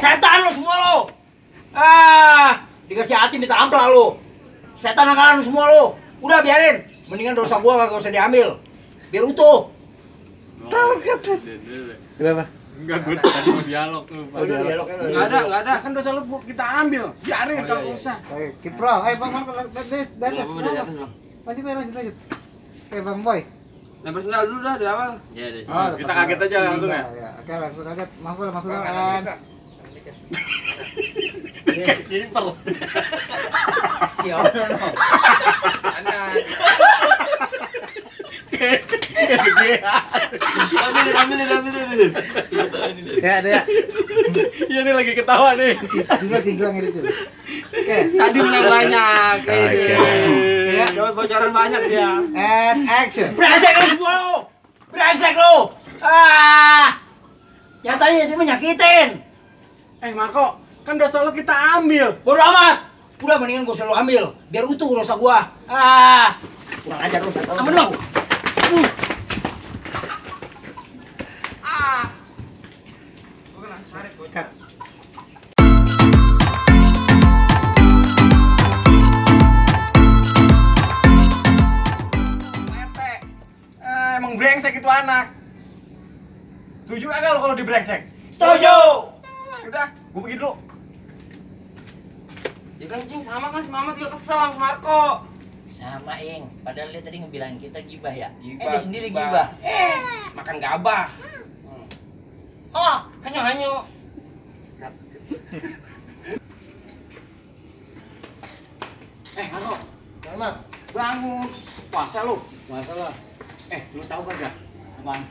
Setan lu semua lu. Dikasih hati minta ampla lu. Setan nakalan lu semua lu. Udah biarin. Mendingan dosa gua kagak usah diambil. Biar utuh. Tahu kan? Kenapa? Enggak, gue tadi mau dialog tuh. Enggak ada. Kan dosa lu kita ambil. Biarin kalau usah. Oke, Kiprol. Bang Marco dari atas. Lanjut. Oke, Bang Boy. Lempar sendal dulu dah dari awal. Iya, Kita kaget aja langsung ya. Oke, langsung kaget. Masuk Kiper. Si Ono. Ambilin. Ya, ada. Iya nih lagi ketawa nih. Susah singgung itu. Oke, Tadi menang banyak. Ini. Ya. Dapat bocoran banyak dia. and action. Brengsek lu semua lu. Brengsek lu. Nyatanya dia menyakitin. Marco, kan dosa lu kita ambil. Bodo amat. Udah mendingan gua selalu ambil. Biar utuh dosa gua. Kurang ajar lu. Aman lu. Cut. Emang brengsek itu anak. Setuju agak lo kalau dibrengsek? Setuju. Udah, gua pergi dulu. Ya kan Cing, sama kan si Mamat juga kesel sama Marco. Sama Ing, padahal dia tadi ngebilang kita gibah ya. Gibah, Dia sendiri gibah. gibah. Makan gabah. Oh, hanyo. Marco, Selamat. bangun. Puasa lu. Masalah. Lu tahu kagak? Apaan?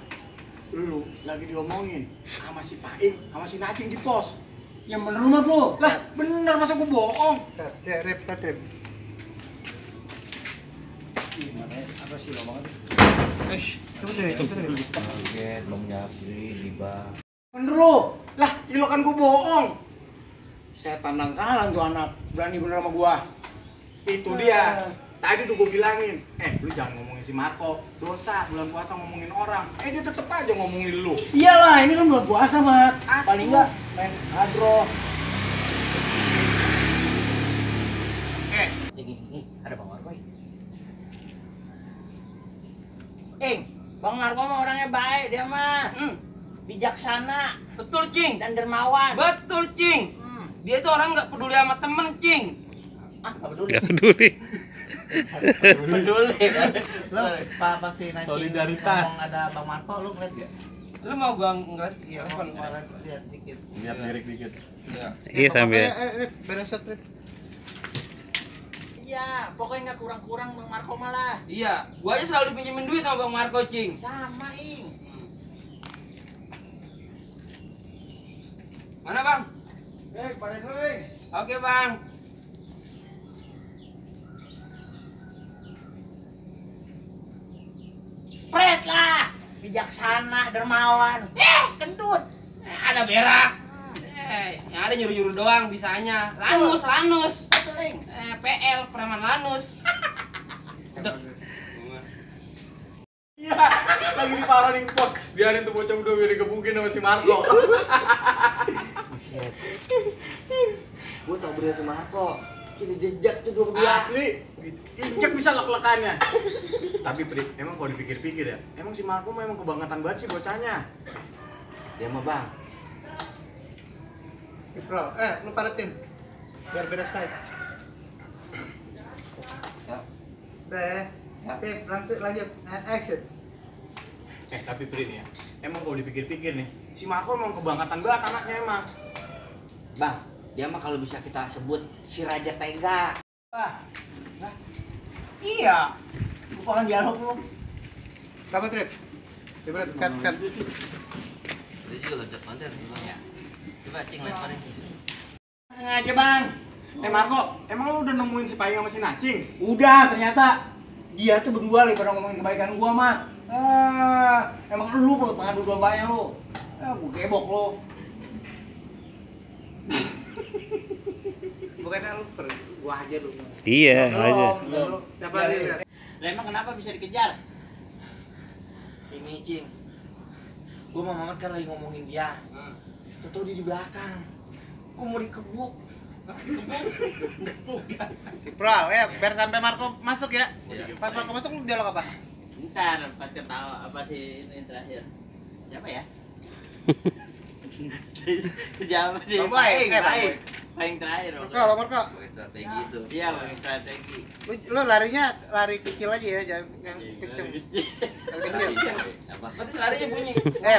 Lu lagi diomongin sama si Paim, sama si Nacing di pos. Yang bener rumah lu. Lah, bener masa gua bohong? Rep. Apa sih lo banget? Kaget, Bang Japri, Diba. Bener lu. Lah, lo kan gua bohong. Saya tandang kalah tuh anak. Berani bener sama gua. Itu dia. Tadi tuh gua bilangin, lu jangan ngomongin si Marco. Dosa bulan puasa ngomongin orang. Dia tetep aja ngomongin lu. Iyalah, ini kan bulan puasa, Mat. Ah. Paling enggak main hadro. Nih, ada Bang Marco. Bang Marco mah orangnya baik dia mah. Bijaksana Betul, Cing. dan dermawan. Betul, Cing. Dia tuh orang nggak peduli sama temen, Cing. Enggak peduli. Gak peduli. Peduli. Lo pas si nanti Solidaritas. ngomong ada Bang Marco, lu ngeliat gak? Lu mau gua ngeliat? Iya, mau lihat dikit. Lihat lirik dikit. Iya sambil. Beres shot, Rip. Iya, pokoknya nggak kurang-kurang Bang Marco malah. Iya, gua aja selalu pinjemin duit sama Bang Marco, Cing. Sama, Ing. Mana, Bang? Pada dulu, Oke, Bang. Pret lah. Bijaksana, dermawan. Kentut. Ada berak. Yang ada nyuruh-nyuruh doang bisanya. Lanus. Betul, Ing. PL, preman Lanus. Iya, lagi di paraning pos. Biarin tuh bocah udah biar digebukin sama si Marco. Gua tau bener sama Marco. Kita jejak tuh dua. Asli, injek bisa lek-lekannya. Tapi Pri, emang kalau dipikir-pikir ya, emang si Marco memang kebangetan banget sih bocahnya. Dia mah Bang. Kiprol, lu paletin. Biar beda size. Ya. Udah. Oke, lanjut. Action. Tapi Pri nih ya, emang kalau dipikir-pikir nih, si Marco emang kebangetan banget anaknya emang. Bang, dia mah kalau bisa kita sebut si Raja Tega. Iya. Bukan dialog lu. Berapa trip? Coba cut. Dia juga loncat-loncat ya. Coba Cing lemparin Cing. Sengaja, Bang. Marco, emang lu udah nemuin si Paing sama si Nacing? Udah, ternyata dia tuh berdua lagi pada ngomongin kebaikan gua, Mat. Emang lu pengadu dombanya lu. Gua gebok lu. Bukannya lu gua aja lu. Iya aja. Belum. Siapa lihat? Lah emang kenapa bisa dikejar? Ini Cing. Gua sama Mamat kan lagi ngomongin dia. Tuh dia di belakang. Gua mau dikebuk. Bro, ya biar sampai Marco masuk ya. Pas Marco masuk lu dialog apa? Ntar pas ketawa apa sih ini terakhir? Siapa ya? Siapa sih? Bang Boy, Paling, Bang Boy. paling. Paling terakhir. Marco. Strategi itu. Iya, paling strategi. Lu larinya lari kecil aja ya, jangan yang kecil. Yang kecil. Berarti larinya bunyi.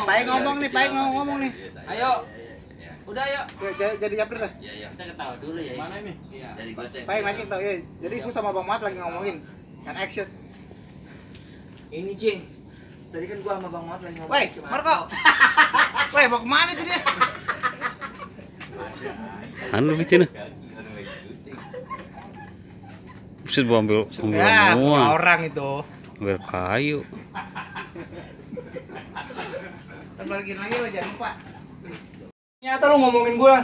Pai ngomong nih, Pai ngomong nih. Ayo. Udah yuk. Jadi japri lah. Kita ketawa dulu ya. Mana ini? Iya. Dari goceng. Pai nanya tahu ya. Jadi gua sama Bang Mat lagi ngomongin kan action. Ini, Cing. Tadi kan gua sama Bang Mat lagi ngomongin. Woi, Marco. Woi, mau kemana itu dia? Anu bikin. Buset gua ambil Ya, semua. orang itu. Ambil kayu. Balikin lagi lo jangan lupa. Ternyata lu ngomongin gua.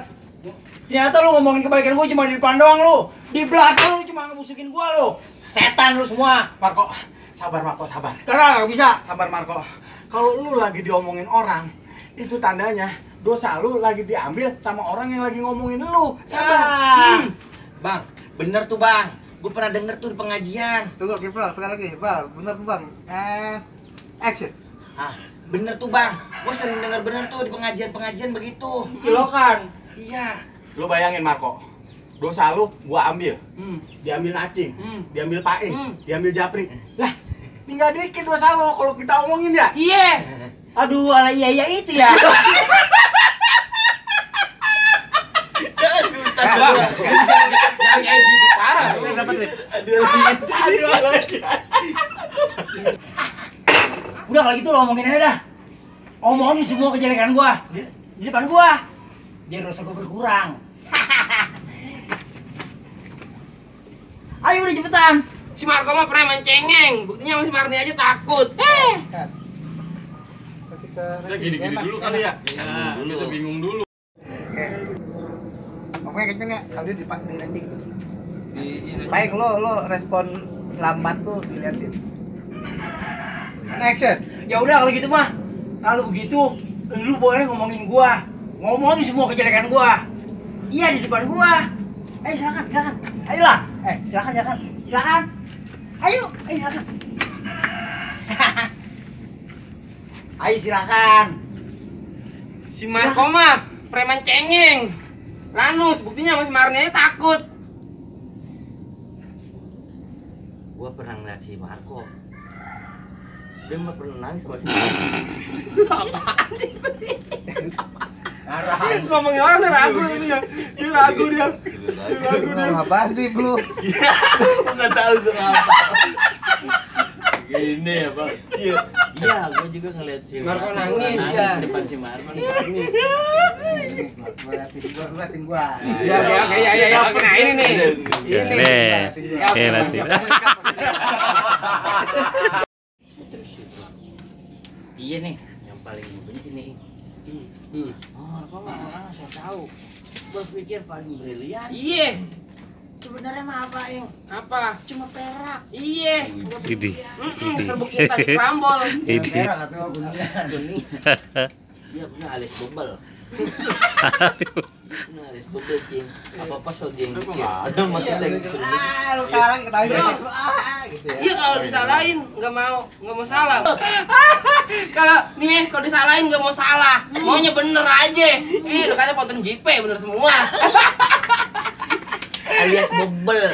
Ternyata lu ngomongin kebaikan gua cuma di depan doang lu. Di belakang lu cuma ngebusukin gua lu. Setan lu semua. Marco, sabar Marco, sabar. Karena gak bisa. Sabar Marco. Kalau lu lagi diomongin orang, itu tandanya dosa lu lagi diambil sama orang yang lagi ngomongin lu. Sabar. Bang, bener tuh bang. Gue pernah denger tuh di pengajian. Tunggu, Bang, sekali lagi. Bang, bener tuh, Bang. Action. Ah, bener tuh bang. Gue sering denger bener tuh di pengajian-pengajian begitu. Kilokan. Iya. Lu bayangin Marco, dosa lu gua ambil. Hmm. Diambil Nacing, Hmm. diambil Paing, Hmm. diambil Japri. Lah, tinggal dikit dosa lu kalau kita omongin ya. Iya. Aduh, ala iya itu ya. Jangan kayak gitu parah. Lu dapat nih. Udah kalau gitu lo ngomongin aja dah. Omongin semua kejelekan gua di depan gua. Biar dosa gua berkurang. Ayo udah cepetan. Si Marco mah preman cengeng. Buktinya masih Marni aja takut. Kasih ke Udah gini-gini dulu kali ya. Iya, Kita bingung dulu. Pokoknya kenceng ya, kalau dia di ranting tuh. Baik lo respon lambat tuh diliatin. Action. Ya udah kalau gitu mah. Kalau begitu lu boleh ngomongin gua. Ngomongin semua kejelekan gua. Iya di depan gua. Ayo silakan. Ayolah. Silakan. Ayo silakan. Ayo silakan. Si Marco mah preman cengeng. Lanus, buktinya masih Marni aja takut. Gua pernah ngeliat si Marco. Dia mah pernah nangis sama si Marco. Apaan sih? Ngomongin orang dia ragu ini ya. Dia ragu dia. Apaan sih lu? Enggak tahu gua apa. Gini ya, Bang. Iya, gua juga ngeliat si Marco nangis ya. Depan si Marco nangis. Liatin gua. Ya, pernah ini nih. Nanti. Iya nih, yang paling gue benci nih. Marco mah orang saya tahu. Berpikir paling brilian. Iya. Sebenarnya mah apa, Ing? Apa? Cuma perak. Iya. Idi. Serbuk kita di Prambol. Idi. Kuning. Dia punya alis bebel. Punya alis bebel, Cing. Apa-apa so dia yang dikit. Ada maksudnya yang Lu sekarang ketahuin gitu ya. Iya, kalau disalahin nggak mau salah. Kalau nih kalau disalahin nggak mau salah, maunya bener aja. Lu katanya ponten JP bener semua. Alias bebel.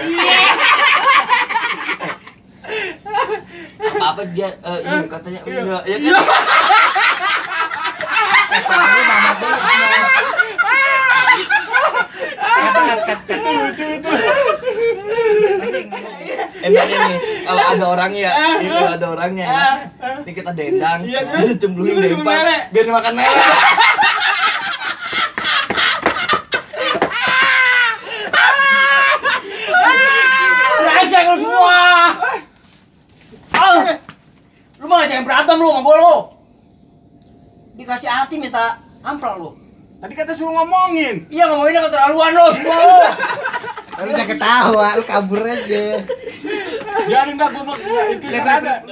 Apa dia ini katanya enggak ya kan? Lucu itu. Enaknya nih kalau ada orangnya, ini kalau ada orangnya, ini kita dendang, kita cemplungin lempar, biar makan mele. Brengsek lu semua. Lu malah jangan berantem lu sama gua lu. Dikasih hati minta ampel lu. Tadi kata suruh ngomongin. Iya ngomonginnya keterlaluan lu semua lu. Lu jangan ketawa, lu kabur aja. Biarin dah gua mau itu ada.